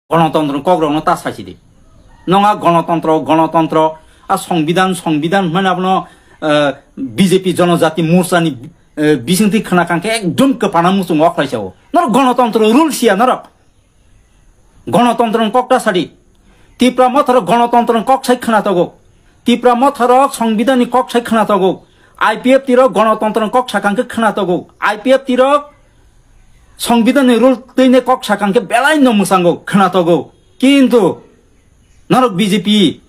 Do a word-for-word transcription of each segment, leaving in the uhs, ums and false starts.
Gonotontro ni kokrokno ta sachidi. Nong a gonotontro, gonotontro, a songbidan, songbidan hwnmani abono, eh, B J P Jonojati Morchani, eh, bisingtwi khna kangkhe ekdom kwpana muchungo okhlai sao. Norok gonotontro rule siya norok. Gonotontro ni kok ta sadi. Tipra Motharo gonotontro ni kok sai khna togo. Tipra Motharo songbidan ni kok sai khna togo. I P F T rok gonotontro ni kok sakang khe khna togo. I P F T rok songbidan ni rule twi ne kok sakang khe belai no mwsango khna togo. Kintu norok B J P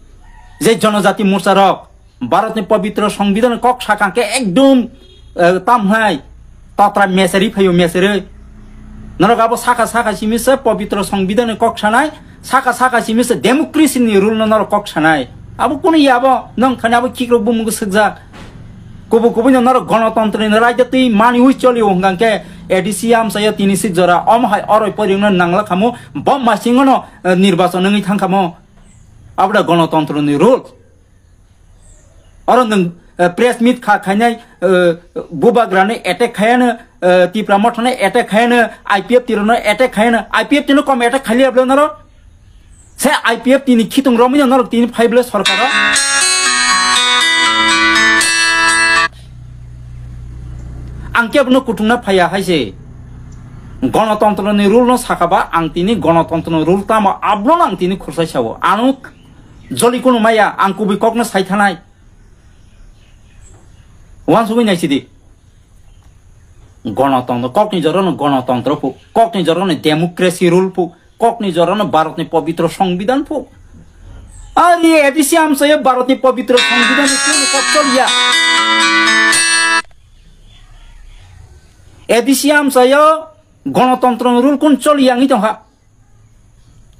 je Jonojati Morcha rok Bharat ni pobitro songbidan ni kok sakang khe ekdom, eh, tam hai tatra meseri phayo meseri. Norok abo saka saka simi se pobitro songbidan ni kok sanai, saka saka simi se democracy ni rule no norok kok sanai. Abo kunu ya abo nong thani abo kikrok bumung swkjak. Kubu kubu no norok gonotontro ni raida twi mani ui choli o hwnkha khe A D C amchaio tini sik jora om hai oroi pori no nangla khamu bom masingo no, eh, nirbachon wngwi thang khamu. Abo da gonotontro ni rule. Oro nwng, eh, press meet kha khainai, eh, bubagrano attack khaiano, eh, Tipra Mothano attack khaiano, I P F T rokno attack khaiano, I P F T no kom attack khailiya bwle norok? Se I P F T ni khitung romwi no norok tini phai bwle sorkaro? Ang kebono kuthungna phaiya hai se. Gonotontro ni rule no sakha ba ang tini gonotontro ni rule tamo abono ang tini khursai sao. Ano Joli kunu maya, ang kubui kokno sai thanai. Wansugui naisidi. Gonotontro, kokni jorano gonotontro pu, kokni jorano democracy rule pu, kokni jorano Bharatni pobitro songbidan pu. Ari A D C amchaio Bharatni pobitro songbidan ni kunu kok choliya. A D C amchaio gonotontro rule kun choliya wngwi tongkha.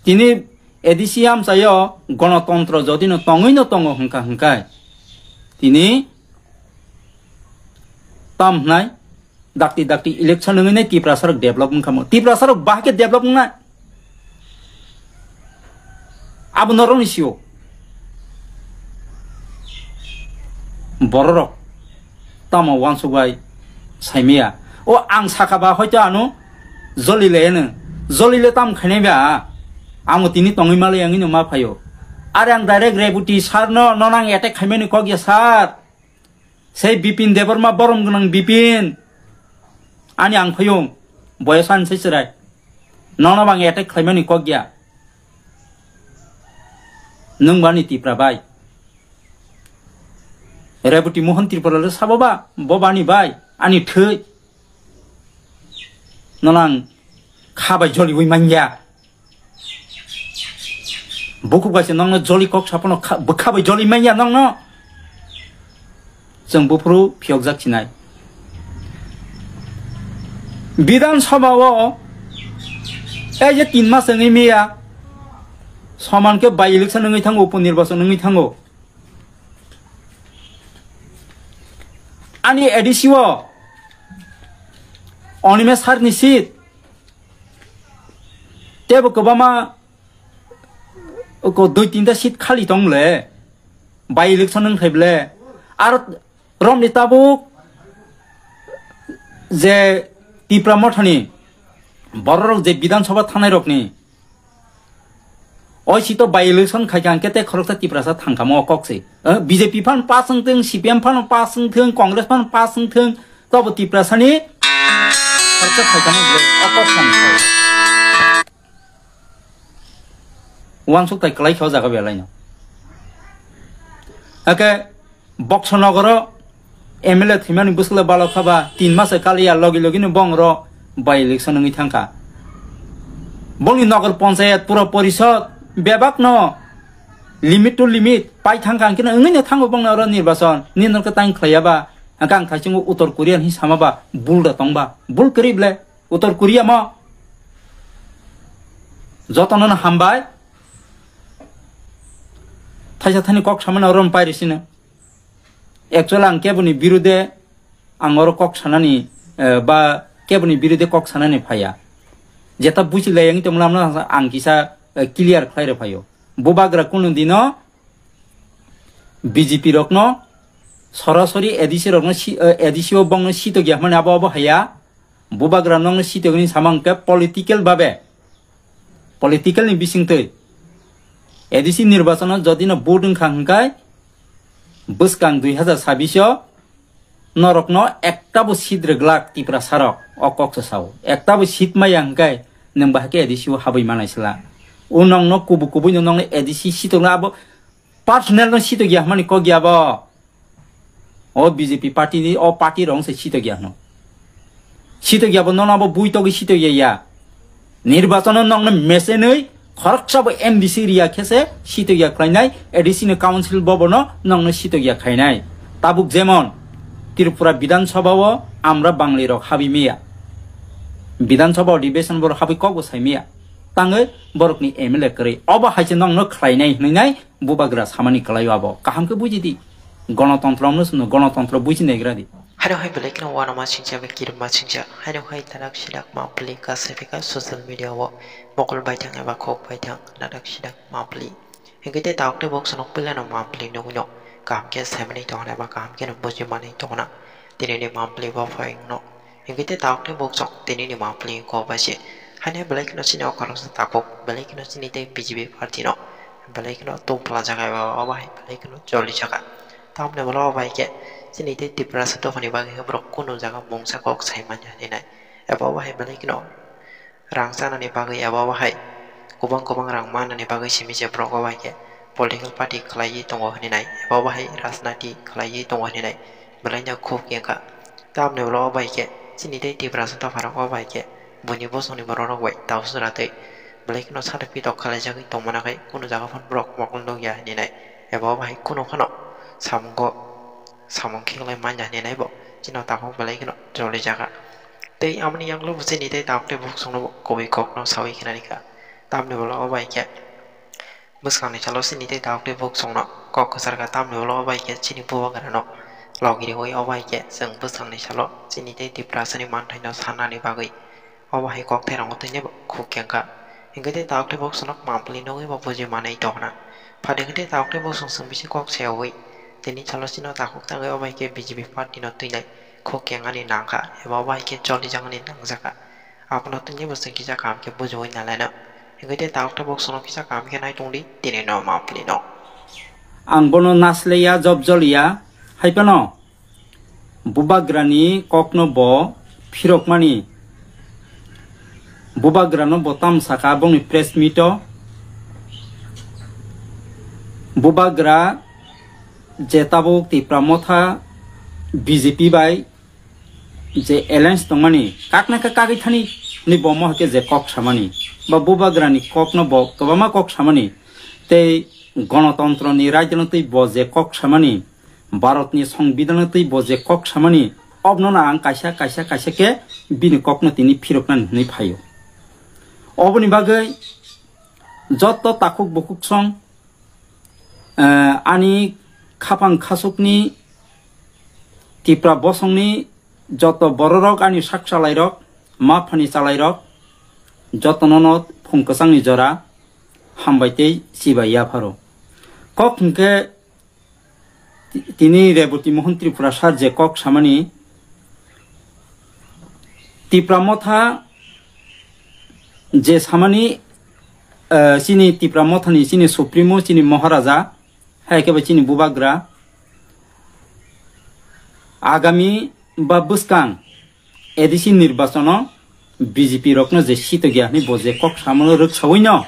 Tini A D C amchaio gonotontro jodi no tongwi no tongo hwnkha hwnkhe tini tam hwnai dakti dakti election wngwi nai Tiprasa rok develop wngkha mo. Tiprasa rok bahai khe develop wngnai. Abo norokni sio. Bororok tamo wansuk bai saimaya. O ang saka ba hoito ano joli le eno. Joli le tam khainai ba. Amo tini tongwi malai ang ino ma phaio. Are ang direct Rebuti sir no, nono ang attack khaimani kok ya sir. Sei Bipin Debbarma borom gwnang Bipin. Ani ang phaiyung. Boyos ani sai chwrai. Nono bang attack khlaimani kok ya. Nwng bani Tipra bai. Rebuti Mohan Tripura le sabo ba, bo bani bai. Ani thwi. Nono ang kha bai joliwi manya. Bukhuk bai se nokno joli kok sapono kha-, bwkha bai joli manya nokno. Chwng buphuru phiyokjak sinai. Bidhan Sabha o, ei je tin mas wngwi miya, soman khe by election wngwi thango, upo nirbachon wngwi thango. Ani A D C o Onimesh Sir ni seat, tebo kwbangma ko dui tinta seat khali tong le, by election wng thai ble. Ar romni tabuk je Tipra Mothani bororok je Bidhan Sabha thangnai rokni, oi sito by election khai kha hwnkhe tei khoroksa Tiprasa thang kha mo kok se. Eh, B J P phan pass wng thung, C P M phan pass wng thung, Congress phan pass wng thung, tobo Tiprasani khoroksa khai kha mo ble o kok thang kha. Wansuk tai kwlai kha o jaga belai no. Ake Boksonogoro M L A thwimani bwswkle balok kha ba, tin masa kaliya logi logi no bongro by election wngwi thang kha. Bongni nogor ponchayat pura porisod bebak no limit to limit pai thang kha, hwnkhe no wngwi no thango bongni oro nirbachon, nini no khe tang khlaiya ba, hwnkhe ang thaichungo Uttor Korea hinwi sama ba, bul da tong ba, bul kwrwi ble. Uttor Korea mo jotono no hambai. Thaisa thani kok samani oro pai risino. Actually ang keboni birude ang oro kok sanani, eh, ba keboni birude kok sanani phaiya. Jeta buchi lai ang tongmani ang kisa, eh, clear khlai rw phaio. Bubagra kunu dino B J P rokno sorasori A D C rokno si-, eh, A D C o bongno sitokya hwnmani abo abo haiya. Bubagra nokno sitokni samang khe political babe Political ni bisingtwi A D C nirbachon o jodi no vote wngkha hwnkhe bwskang dui hazar sabbish o norokno ekta bo seat rwglak Tiprasa rok o kok se sao. Ekta bo seat maya hwnkhe nwng bahai khe A D C o habwi manai sla. O nongno kubu kubui no nongno A D C sitokno abo personal no sitok ya hwnmani kok ya bo. O B J P party ni, o party rong se sitok ya hwno. Sitok ya bo nono abo bui togwi sitok ya ya. Nirbachon o nongno mesenwi khoroksa bo M D C riya khe se sitok ya khlainai, A D C ni council bo bono nongno sitok ya khainai. Tabuk jemon Tripura Bidhan Sabha o amra Bangli rok habwi miya. Bidhan Sabha o Adhibeshon borok habwi kok bo sai miya. Tangwi borokni M L A kwrwi. Obo hai se nongno khlainai hwnwi nai bubagra samani kwlaio abo. Kaham khe buji di. Gonotontro wngno chwngno gonotontro buji naigra di. Haino hai belai kheno uanama singcha bai kirima singcha. Haino hai tarak sirak mapli kasai phaikha social media o mokol baithang eba khok baithang tarak sirak mapli. Hingke te taok te bok sonok puila no mapli nugui no kaham khe saimani tongna eba kaham khe no buji mani tongna. Tini ni mapli bo phai no. Hingke te taok te bok song tini ni mapli ko bai se. Haino belai kheno chini o khoroksa takuk belai kheno chini te B J P party no. Belai kheno tum pla jaga eba obo hai belai kheno choli jaga. Tamni ulo bai khe chini tei Tiprasa dophani bagwi khe borok kunu jaga mungsa kok sai manya hinwi nai. Eba obo hai belai kheno rang chanani bagwi eba obo hai kwbang kwbang rang mannani bagwi simi se borok obo hai khe political party khlaiwi tongo hinwi nai. Eba obo hai rajniti khlaiwi tongo hinwi nai. Belai no khuk wngkha. Tamni ulo obo hai khe chini tei Tiprasa dopharok obo hai khe buini bosongni borok rok bai tausa ratwi belai kheno sade pitok khlaijagwi tongmana khai kunu jaga phano borok mokol nukya hinwi nai. Eba obo hai kunu phano samungo samung khiklai manya hinwi nai bo chini o takhuk belai kheno choli jaga. Tei amoni yaklo bo chini tei tabuk tei buk songno bo kubui kokno sawi khenani kha. Tamni ulo obo hai khe bwskangni salo chini tei tabuk tei buk songno kok kwchar kha. Tamni ulo obo hai khe chini bubagrano logi riwi obo hai khe chwng bwskangni salo chini tei Tiprasani manthaino sanani bagwi obo hai kok therang o tini bo khuk kengkha. Hingke tei taok tei bok sonok mampli nugui bo buji manai tongna. Phadi hingke tei taok tei bok song song bisi kok seyaui tini salo chini o takhuk tangwi obo hai khe B J P party no twinai khuk kengani nangkha eba obo hai khe choli jagani nangjakha. Abono tini bo chwng kisa kaham khe bujiui nalaino. Hingke tei taok tei bok sonok kisa kaham khe nai tongdi tini no mampli no. Ang bono nasleya job joliya hai phano. Bubagrani kokno bo phirokmani. Bubagrano bo tam saka bongni press meet o. Bubagra je tabuk Tipra Motha B J P bai je alliance tongmani kakna ka kagwi thani ni bo mohake je kok samani ba Bubagrani kokno bo kwbangma kok samani tei gonotontroni raidano twi bo je kok samani Bharatni Songbidanno twi bo je kok samani, obnono ang kaisa, kaisa, kaisa khe bini kokno tini phiroknani hwnwi phaio. Oboni bagwi joto takhuk bukhuk song, eh, ani khapang khasukni Tipra bosongni joto bororok, ani sak chalairok, ma phani chalairok, jotonono phung kwchangni jora hambai tei chibai yapharo. Kok hwnkhe Ti-, tini Reboti Mohon Tripura sir je kok samani, Tipra Motha je samani, eh, chini Tipra Mothani chini Supremo, chini Maharaja, hai khe bai chini Bubagra, agami ba bwskang A D C nirbachono B J P rokno je sitogya hwnwi bo je kok samano rwksaui no,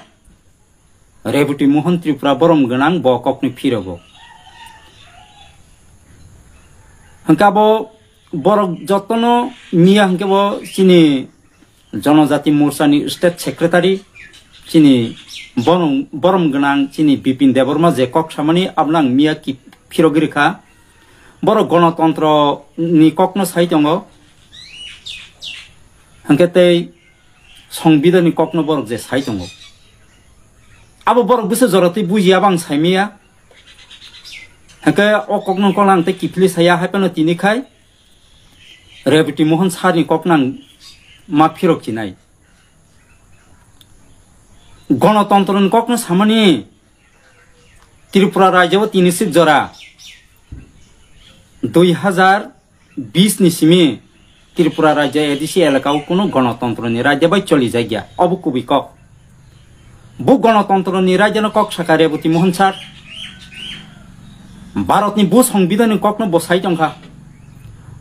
Reboti Mohon Tripura borom gwnang bo kokni phirogo. Hwnkhe abo borok jotono miya hwnkhe bo chini Jonojati Morchani State Secretary chini borom, borom gwnang chini Bipin Debbarma je kok samani abono ang miya ki phirogwi rwkha. Borok gonotontro ni kokno sai tongo. Hwnkhe tei Songbidanni kokno borok je sai tongo. Abo borok bwsa jora twi bujiya bang saimaya. Hwnkhe o kokno kolang tei kiphilwi saya hai phano tini khai Reboti Mohon sir ni kokno ang ma phirok chinai. Gonotontro ni kokno samani Tripura rajyo o tini sik jora dui hazar bis ni simi Tripura rajya A D C elaka o kunu gonotontro ni rajya bai choli jakya, obo kubui kok. Bo gonotontro ni raijano kok saka Reboti Mohon sir. Bharat ni bo songbidhan ni kok no bo sai tongkha.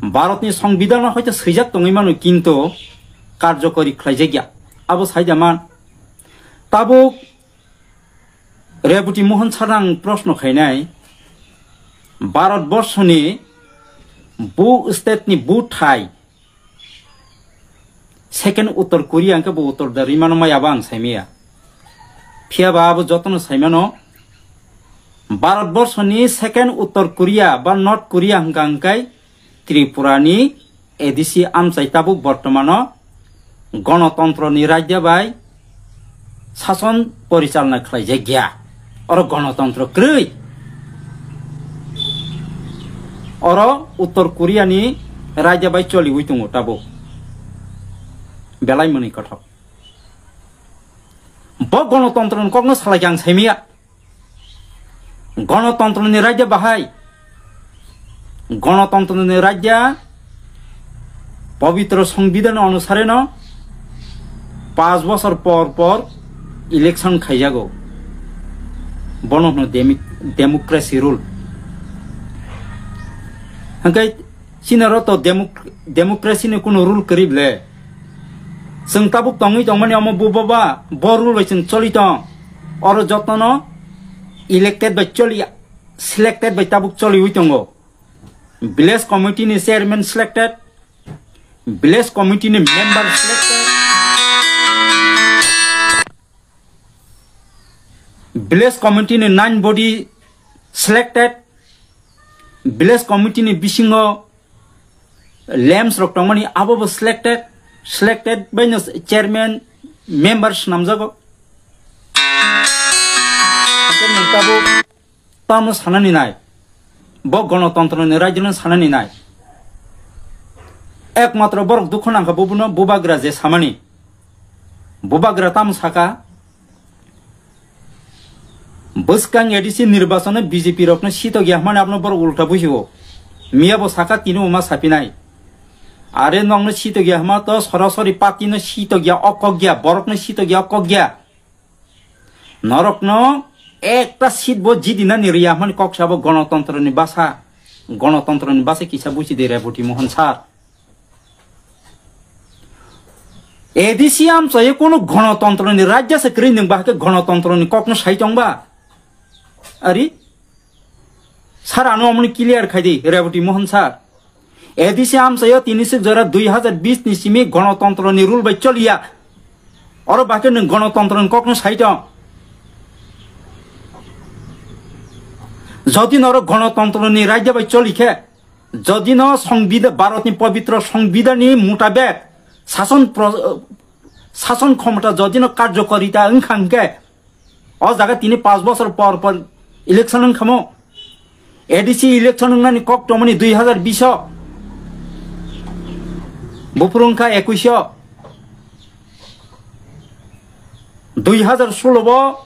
Bharat ni songbidhan no hoito swijak tongwi mano, kintu karjokori khlaijakya. Abo sai da man. Tabuk Reboti Mohon sir ang proshno khainai, Bharat borsho ni bo state ni bo thai second Uttor Korea hwnkhe bo Uttor da rimano maya ba ang saimaya. Phiya ba abo jotono saimano, Bharat borsho ni second Uttor Korea ba North Korea hwnkha hwnkhe Tripura ni A D C amchai tabuk bortomano gonotontro ni raida bai sason porichalna khlaijakya. Oro gonotontro kwrwi. Oro Uttor Korea ni raida bai choliwi tongo tabuk. Belai mwnwi kothok. Bo gonotontro ni kokno salai khe ang saimaya. Gonotontro ni raida bahai, gonotontro ni raida pobitro songbidhan onusare no panch bosor por por election khaijago. Bono hwno demi-, democracy rule. Hwnkhe chini oro to democ-, democracy ni kunu rule kwrwi ble. Chwng tabuk tongwi tongmani omo bo baba, bo rule bai chwng choli tong. Oro jotono elected bai choli, selected bai tabuk choliwi tongo. Village committee ni chairman selected, village committee ni member selected, village committee ni nine body selected, village committee ni bisingo lems rok tongmani abo bo selected, selected bai no chairman, member swnamjago. Hwnkhe nwng tabuk tamo sanani nai, bo gonotontro ni raijano sanani nai. Ekmatro borok dukhu nangkha bobono bubagra je samani. Bubagra tamo saka, bwskang A D C nirbachano B J P rokno sitok ya hwnmani abono borok ulta bujigo. Miya bo saka tini uma sapinai. Are nokno sitok ya hwnma to sorasori party no sitok ya, o kok ya, borokno sitok ya, o kok ya. Norokno ekta seat bo jidinani riya hwnmani kok sabo gonotontro ni basa. Gonotontro ni basa kisa buji de Reboti Mohon sir. A D C amchaio kunu gonotontro ni rajya se kwrwi nwng bahai khe gonotontro ni kokno sai tong ba? Ari? Sir, ano omoni clear khai di, Reboti Mohon sir. A D C amchaio tini sik jora dui hazar bish ni simi gonotontro ni rule bai choliya. Oro bahai khe nwng gonotontro ni kokno sai tong. Jodi norok gonotontro ni rajya bai choli khe, jodi no songbidhan, Bharat ni pobitro songbidhan ni mutabek sason pro-, sason khomota jodi no karjokorita wngkha hwnkhe, o jaga tini panch bosor por por election wngkhamo. A D C election wngnani kok tongmani dui hazar bish o. Buphuru wngkha ekush o. Dui hazar solo bo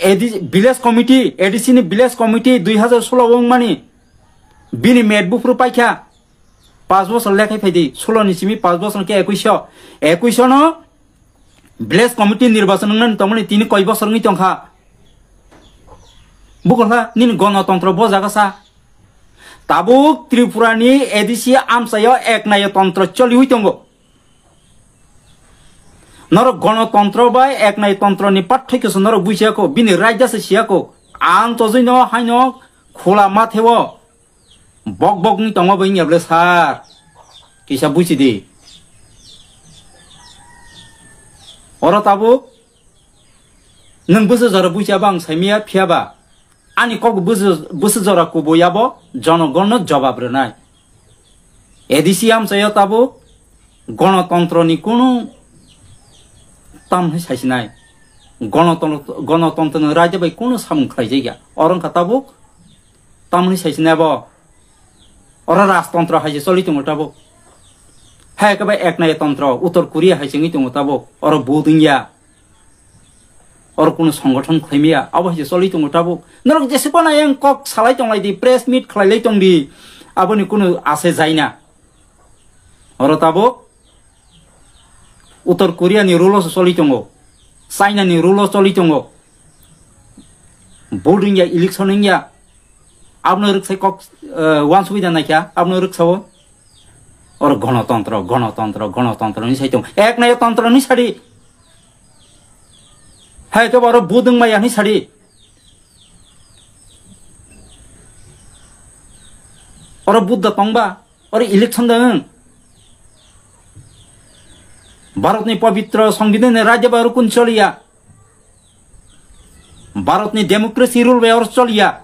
A D C, village committee, A D C ni village committee dui hazar solo o wngmani. Bini met buphuru paikha. Panch bosor lekhai phaidi, solo ni simi panch bosor khe ekush o. Ekush o no village committee nirbachon wngnani tongmani tini koi bosor wngwi tongkha. Bukolha nini gonotontro bo jaga sa. Tabuk Tripura ni A D C amchaio eknayo tontro choliwi tongo. Norok gonotontro bai eknayo tontro ni pathai khe se norok buisiya kho, bini raida se siya kho. Ang tojoi no haino khula matheo. Bok bok ni tongo bo wngya ble sir. Kisa buchi di. Oro tabuk nwng bwswk jora buchi abo ang saimaya phiya ba. Ani kok bwswk, bwswk jora kubui abo jonogon no jobab rwnai. A D C amchaio tabuk gonotontro ni kunu tam hai saisinai. Gonotontro, gonotontro ni raida bai kunu samung khlai jagya. Oro wngkha tabuk tamni saisinai bo. Oro rajtontro hai se choli tongo tabuk. Hai khe bai eknai tontro, Uttor Korea hai se wngwi tongo tabuk. Oro budung ya. Oro kunu songothon khlaimaya. Abo hai se choli tongo tabuk. Norok jese phano yang kok salai tonglai di, press meet khlai lai tong di. Aboni kunu ase jaina. Oro tabuk Uttor Korea ni rule o se choli tongo. China ni rule o choli tongo. Vote wngya, election wngya. Abno rwksai kok, eh, wansugwi da naikha, abno rwksao. Oro gonotontro, gonotontro, gonotontro ni sai tong. Ek nayo tontro ni sadi. Hai ke oro vote wngmaya ni sadi. Oro vote da tongba. Oro election da wng. Bharatni pabitro songbidanni rajya ba oro kun choliya. Bharatni democracy rule bai oro choliya.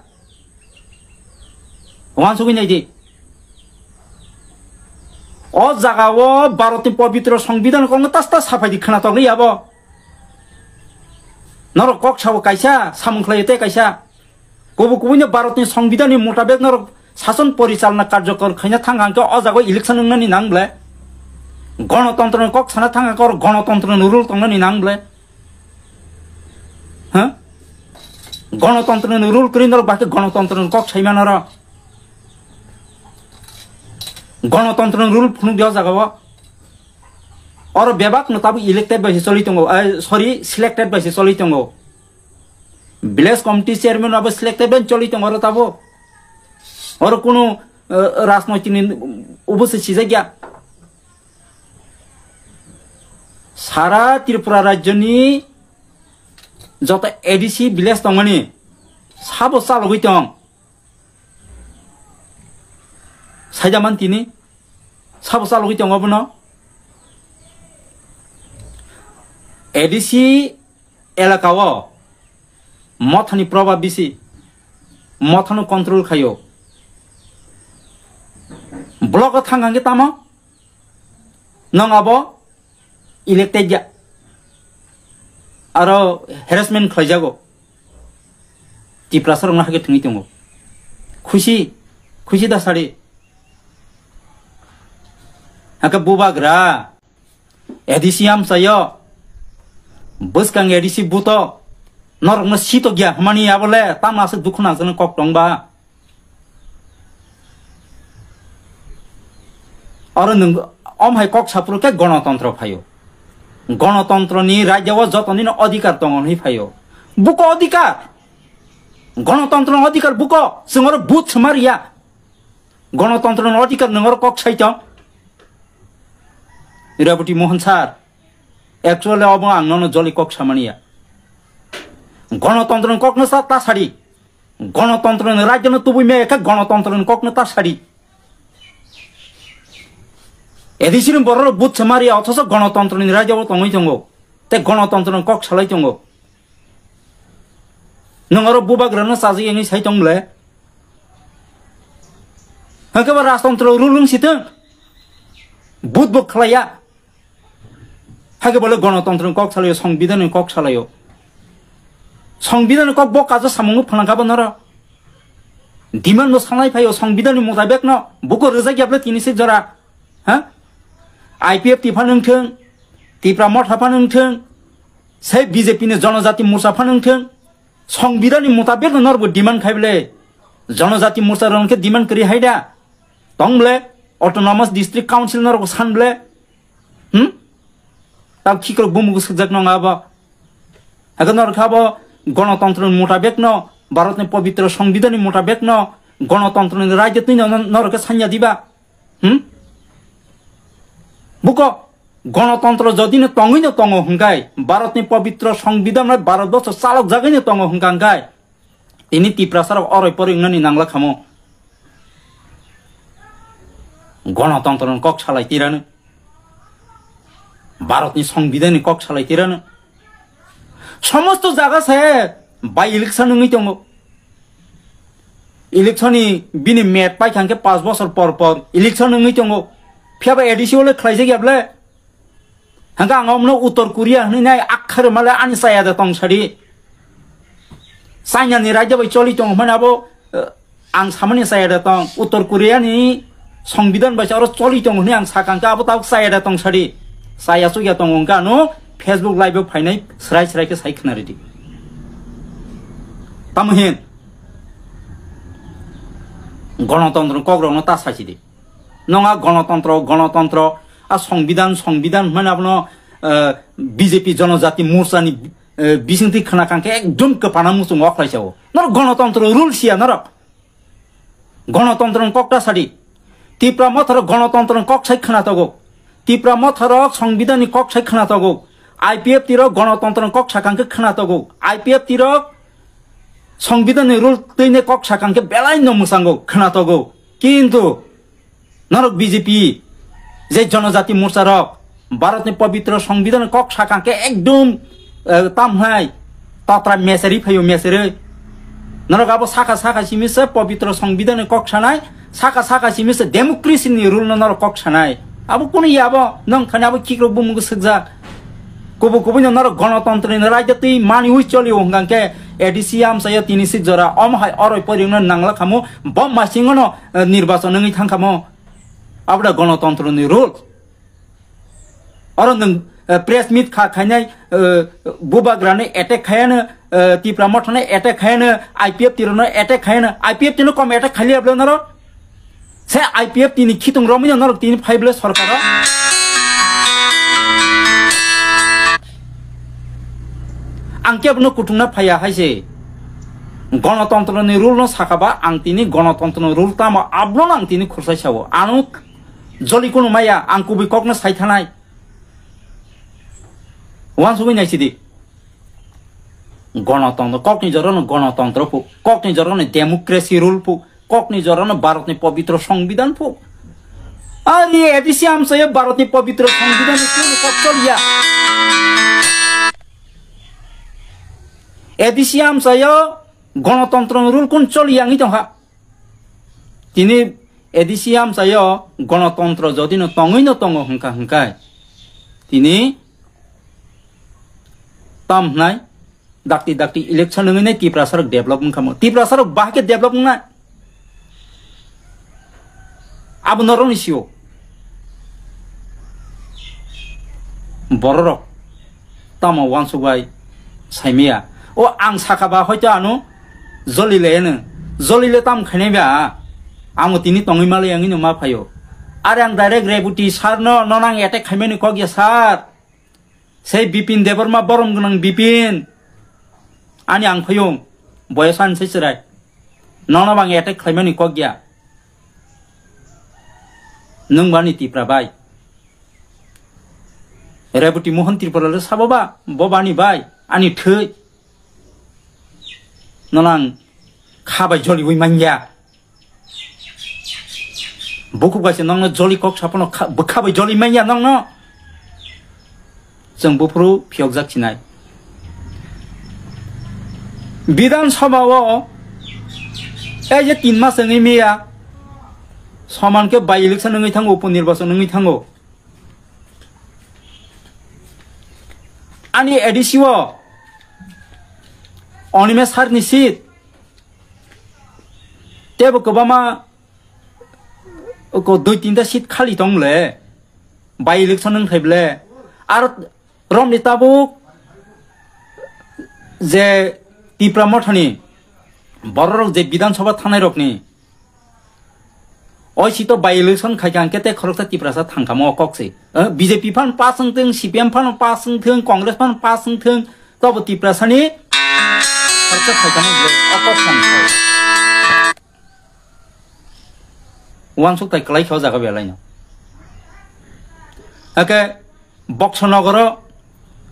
Wansugwi naidi. O jaga o Bharatni pabitro songbidan kokno tas tas saphai di khwnatok liya bo. Norok kok sabo kaisa, samung khlai tei kaisa. Kubu kubuni Bharatni songbidanni mutabek norok sason porichalna karjokor khaina thang hangkhe o jaga election wngnani nang ble? Gonotontro ni kok sana thang hangkhe oro gonotontro ni rule tongnani nang ble? Ha? Gonotontro ni rule kwrwi norok bahai khe gonotontro ni kok saimano ro. Gonotontro ni rule phunuk di o jaga o. Oro bebak no tabuk elected bai se choli tongo, eh, sorry, selected bai se choli tongo. Village committee chairman abo selected ben choli tongo oro tabo. Oro kunu, eh, rajnoitik ni ubo se sijak ya. Sara Tripura rajyo ni joto A D C village tongmani sabo chalogwi tong. Saida man tini sabo chalogwi tongo bono. A D C elaka o mothani probab bisi, mothano control khaio. Block o thang hangkhe tamo nong abo elected ya. Aro harassment khlaijago. Tiprasa rokno hakhe thwngwi tongo. Khusi, khusi da sari. Hakhe bubagra. A D C amchaio, bwskang A D C buto, norokno sito giya hwnmani abole, tamo aswk dukhu nangjaknai kok tongba? Oro nwng omhai kok saphuru khe gonotontro phaio. Gonotontroni rajya o jotonino odhikar tongo hwnwi phaio. Buko odhikar, gonotontroni odhikar buko, chwng oro vote swma riya. Gonotontroni odhikar nwng oro kok sai tong. Reboti Mohan sir, actually obo ang nono joli kok samani ya. Gonotontroni kokno sa ta sadi. Gonotontroni rajyono tubui me ekha gonotontroni kokno ta sadi. A D C ni borok vote samari ya, othoso gonotontroni rajyo tongwi tongo. Te gonotontroni kok salai tongo. Nwng oro bubagrano chajak wngwi sai tong le. Hwnkhe bo rajtontro rule wng si thung. Vote bo khlaiya. Hakhe bole gonotontro ni kok salaio, songbidan ni kok salaio. Songbidan ni kok bo kajo samung phwnang kha bo noro. Demand no sanai phaio songbidan ni mutabek no buko rwjak ya bole tini se jora. Ha? I P F T phano wngthung, Tipra Motha phano wngthung, sei B J P ni Jonojati Morcha phano wngthung, songbidan ni mutabek no norbo demand khai bole. Jonojati Morcha rok khe demand kwrwi hai da. Tong bole, Autonomous District Council norok san bole. Hmm? Tab khikrok bumung swkjak nong abo. Hakhe norok kha bo gonotontro ni mutabek no, Bharat ni pobitro songbidan ni mutabek no, gonotontro ni rajyo twi no norok khe sanya diba. Hmm? Buko, gonotontro jodi no tongwi no tongo hwnkhe, Bharat ni pobitro songbidan bai Bharat borsho chalok jagwi no tongo hwnkha hwnkhe, tini Tiprasa rok oroi poroi wngnani nangla khamo. Gonotontro ni kok salai tirano. Bharat ni songbidan ni kok salai tirano. Somosto jaga se by election wngwi tongo. Election ni bini met paikha hwnkhe paanch bosor por por election wngwi tongo. Phiya ba A D C o le khlaijak ya bole? Hwnkhe ang omno Uttor Korea hwnwi nai akhar male ani chaya da tong sadi. China ni rajya bai choli tongo hwnmani abo, eh, ang samani chaya da tong. Uttor Korea ni songbidan bai oro choli tongo hwnwi ang sakha hwnkhe abo tabuk chaya da tong sadi. Chaya chukya tongo hwnkhe ano Facebook live o phainai srai srai khe sai khna ridi. Tamo hin? Gonotontro ni kok rokno ta sachidi. Nong a gonotontro, gonotontro, a songbidan, songbidan hwnmani abono, eh, B J P Jonojati Morcha ni eh, bisingtwi khna kang khe ekdom kwpana muchung o khlai sao. Norok gonotontro rule siya norok. Gonotontro ni kok ta sadi. Tipra motharo gonotontro ni kok sai khna togo. Tipra motharo songbidan ni kok sai khna togo. I P F T rok gonotontro ni kok sakang khe khna togo. I P F T rok songbidan ni rule twi ne kok sakang khe belai no mwsango khna togo. Kintu norok B J P, je Jonojati Morcha rok, Bharat ni pobitro songbidan kok sakang khe ekdom, eh, tamhai tatra meseri phaio meseri. Norok abo saka saka simi se pobitro songbidan kok sanai, saka saka simi se democracy ni rule no norok kok sanai. Abo kunu ya abo nong thani abo kikrok bumung swkjak. Kubu kubu no norok gonotontro ni raida twi mani ui choli o hwnkang khe A D C amsa yo tini sik jora om hai oroi pori no nangla khamu bom masing no, eh, nirbachon wngwi thang khamu. Abo da gonotontro ni rule. Oro nwng, eh, press meet kha khainai, eh, bubagrano attack khayano, eh, Tipra mothano attack khayano, I P F T rokno attack khayano, I P F T no kom attack khailiya bwle norok? Se I P F T ni khitung romwi no norok tini phai bwle sorkaro? Ang kebo no kutung na phaiya hai se. Gonotontro ni rule no saka ba ang tini gonotontro ni rule tamo abo no ang tini khursai sao. Ano Joli kunu maya, ang kubui kokno sai thanai. Wansugwi naisidi. Gonotontro, kokni jorano gonotontro pu, kokni jorano democracy rule pu, kokni jorano Bharatni pobitro songbidan pu. Ari A D C amsayo Bharatni pobitro songbidan ni kunu kok choliya. A D C amsayo gonotontro rule kun choliya wngwi tongkha. Tini A D C amsayo gonotontro jodi no tongwi no tongo hwnkha hwnkhe tini tam hwnai dakti dakti election wngwi nai Tiprasa rok develop wngkha mo. Tiprasa rok bahai khe develop wngnai. Abo norokni sio. Bororok tamo wansuk bai saimaya. O ang saka ba hoito ano joli le eno. Joli le tam khainai ba. Amo tini tongwi malai ang ino ma phaio. Are ang direct Rebuti sir no, no nang attack khaimani kok ya sir. Sei Bipin Debbarma borom gwnang Bipin. Ani ang phaiyung. Boyos ani se chwrai. Nono bang attack khlaimani kok ya. Nwng bani Tipra bai. Rebuti Mohon Tripura le sabo ba, bo bani bai, ani thwi. Nono ang kha bai joliwi manya. Bukhuk bai se nokno joli kok sapono kha-, bwkha bai joli manya nokno. Chwng buphuru phiyokjak sinai. Bidhan Sabha o, ei je tin mas wngwi miya, soman khe by election wngwi thango, upo nirbachon wngwi thango. Ani A D C o Onimesh sir ni seat tebo kwbangma ko dui tinta seat khali tong le, by election wng thai ble. Ar romni tabuk je Tipra mothani bororok je Bidhan Sabha thangnai rokni, oi sito by election khai kha hwnkhe tei khoroksa Tiprasa thangkha mo o kok se. Eh, B J P phan pass wng thung, C P M phan pass wng thung, Congress phan pass wng thung, tobo Tiprasani khoroksa khai kha mo o kok thangkha. Wansuk tai kwlai kha o jaga belai no. Hake Boksonogoro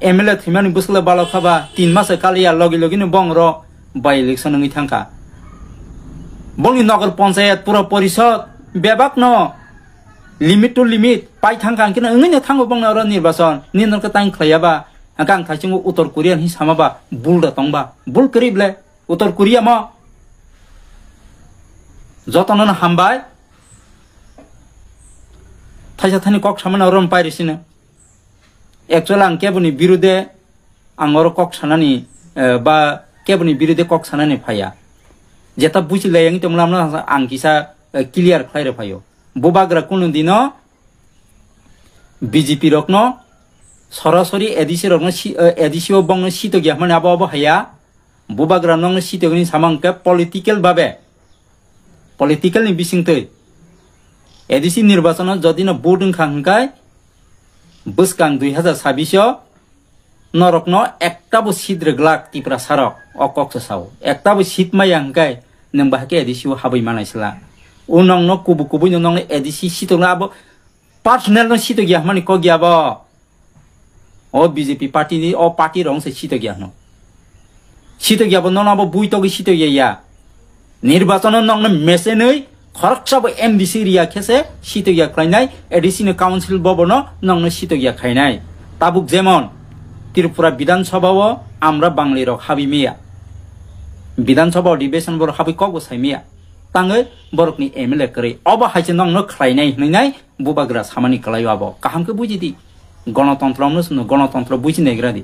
M L A thwimani bwswkle balok kha ba, tin mas kaliya logi logi no bongro by election wngwi thangkha. Bongni nogor ponchayat pura porisod bebak no limit to limit pai thangkha, hwnkhe no wngwi no thango bongni oro nirbachon. Nini no khe tang khlaiya ba, hwnkhe ang thaichungo Uttor Korea hinwi sama ba, bul da tong ba, bul kwrwi ble. Uttor Korea mo jotono no hambai. Thaisa thani kok samani oro no pairi sino. Actually ang keboni birude ang oro kok sanani, eh, ba keboni birude kok sanani phaiya. Jeta buchi lai ang tongmani ang kisa, eh, clear khlai rw phaio. Bubagra kunu dino B J P rokno sorasori A D C rokno si-, eh, A D C o bongno sitok ya hwnmani abo abo haya. Bubagra nokno sitogni samang khe political babe, political ni bisingtwi A D C nirbachano jodi no vote wngkha hwnkhe bwskang dui hazar sabbish o norokno ekta bo seat rwglak Tiprasa rok, o kok se sao. Ekta bo seat maya hwnkhe nwng bahai khe A D C o habwi manai sla. O nongno kubu kubui no nongno A D C sitokno abo personal no sitok ya hwnmani kok ya bo. O B J P party ni, o party rok se sitok ya hwno. Sitok ya bo, nono abo bui togwi sitok ya ya. Nirbachon o nongno mesenwi khoroksa bo M D C riya khe se sitok ya khlainai, A D C ni council bo bono nongno sitok ya khainai. Tabuk jemon Tripura Bidhan Sabha o amra Bangli rok habwi miya. Bidhan Sabha o Dibesan borok habwi kok bo sai miya. Tangwi borokni M L A kwrwi. Obo hai se nongno khlainai hwnwi nai bubagra samani kwlaio abo. Kaham khe buji di. Gonotontro no chwngno gonotontro buji naigra di.